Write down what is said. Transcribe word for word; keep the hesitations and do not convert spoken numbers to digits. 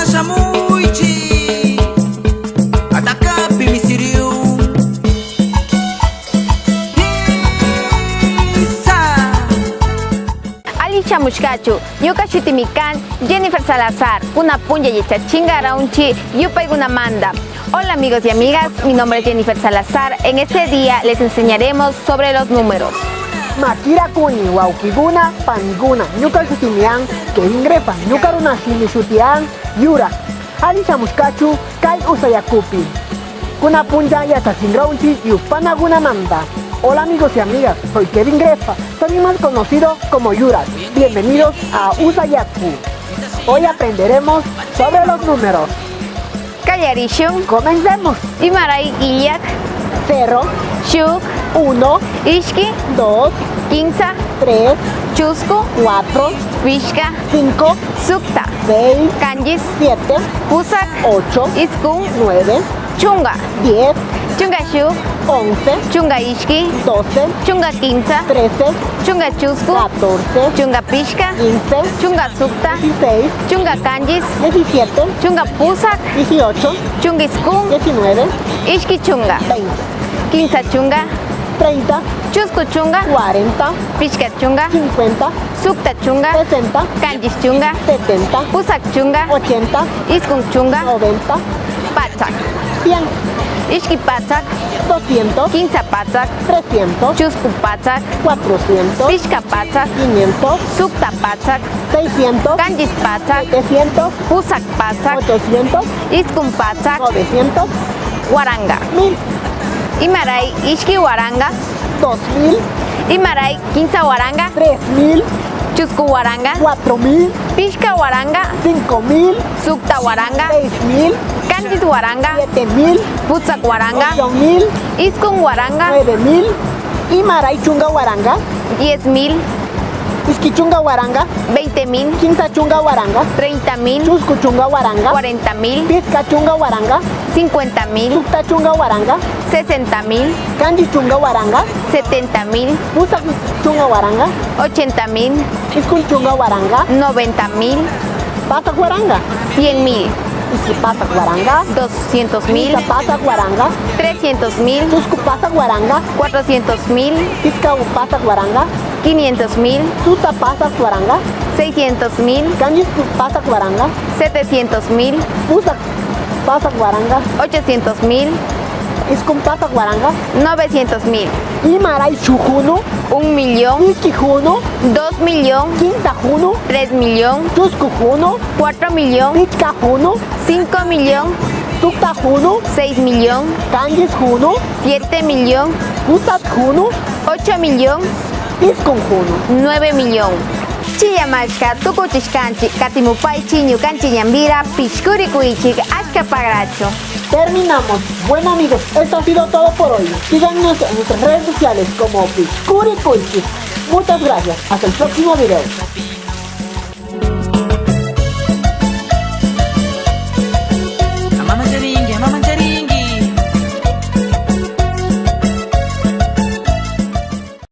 Shamuychik, Atacama misiriu. Alli shamushkachu, ñuka shutimi kan Jennifer Salazar, kunan punlla yachachinkaranchik yupaykunamanta. Hola amigos y amigas, mi nombre es Jennifer Salazar. En este día les enseñaremos sobre los números. Makirakuni, wawkikuna, panikuna, ñuka shutimi kan Kevin Grefa, ñuka runa shimi shuti kan Yurak. Alli shamushkachu kay Usa Yakupi. Kunan punlla yachachinkaranchik yupanakunamanta. Hola amigos y amigas, soy Kevin Grefa, también más conocido como Yurak. Bienvenidos a Usa Yaku. Hoy aprenderemos sobre los números. Kallarishun. Comencemos. Imaray illak. Cero. Shuk. Uno. Ishki. Dos. Kimsa. Tres. Chusku. Cuatro. Pishka. Cinco. Sukta. Seis. Kanchis. Siete. Pusak. Ocho. Iskun. Nueve. Chunka. Diez. Chunka shuk. Once. Chunka ishki. Doce. Chunka kimsa. Trece. Chunka chusku. Catorce. Chunka pishka. Quince. Chunka sukta. Dieciséis. Chunka kanchis. Diecisiete. Chunka pusak. Dieciocho. Chunka iskun. Diecinueve. Ishki chunka. Veinte. Kimsa chunka. Treinta. Chusku chunka. Cuarenta. Pishka chunka. Cincuenta. Sukta chunka. Sesenta. Kanchis chunka. Setenta. Pusak chunka. Ochenta. Iskun chunka. Noventa. Patsak. Cien. Ishki patsak. Doscientos. Kimsa patsak. Trescientos. Chusku patsak. Cuatrocientos. Pishka patsak. Quinientos. Sukta patsak. Seiscientos. Kanchis patsak. Setecientos. Pusak patsak. Ochocientos. Iskun patsak. Novecientos. Waranka. Mil. Imaray ishki waranka. Dos mil. Imaray kimsa waranka. Tres mil. Chusku waranka. Cuatro mil. Pishka waranka. Cinco mil. Sukta waranka. Seis mil. Kanchis waranka. Siete mil. Pusak waranka. Ocho mil. Iskun waranka. Nueve mil. Imaray chunka waranka. Diez mil. Ishki chunka waranka. Veinte mil. Kimsa chunka waranka. Treinta mil. Chusku chunka waranka. Cuarenta mil. Pishka chunka waranka. Cincuenta mil. Sukta chunka waranka. Sesenta mil. Kanchis chunka waranka. Setenta mil. Pusak chunka waranka. Ochenta mil. Iskun chunka waranka. Noventa mil. Pasak waranka. Cien mil. Ishki pasak waranka. Doscientos mil. Kimsa pasak waranka. Trescientos mil. Chusku pasak waranka. Cuatrocientos mil. Pishka pasak waranka. Quinientos mil. Sukta pasak waranka. Seiscientos mil. Kanchis pasak waranka. Setecientos mil. Pusak pasak waranka. Ochocientos mil. Iskun pasak waranka. Novecientos mil. Imaray shuk hunu. Un millón. Ishki hunu. Dos millón. Kimsa hunu. Tres millón. Chusku hunu. Cuatro millón. Pishka hunu. Cinco millón. Sukta hunu. Seis millón. Kanchis hunu. Siete millón. Pusak hunu. Ocho millón. Iskun hunu. Nueve millón. Chilla mashka, tukuchishkanchik, katimupaychik ñukanchik ñanbira, pishkurikuychik, ashka pagrachu. Terminamos. Bueno amigos, esto ha sido todo por hoy. Síganos en nuestras redes sociales como Pishkurikuychik. Muchas gracias. Hasta el próximo video.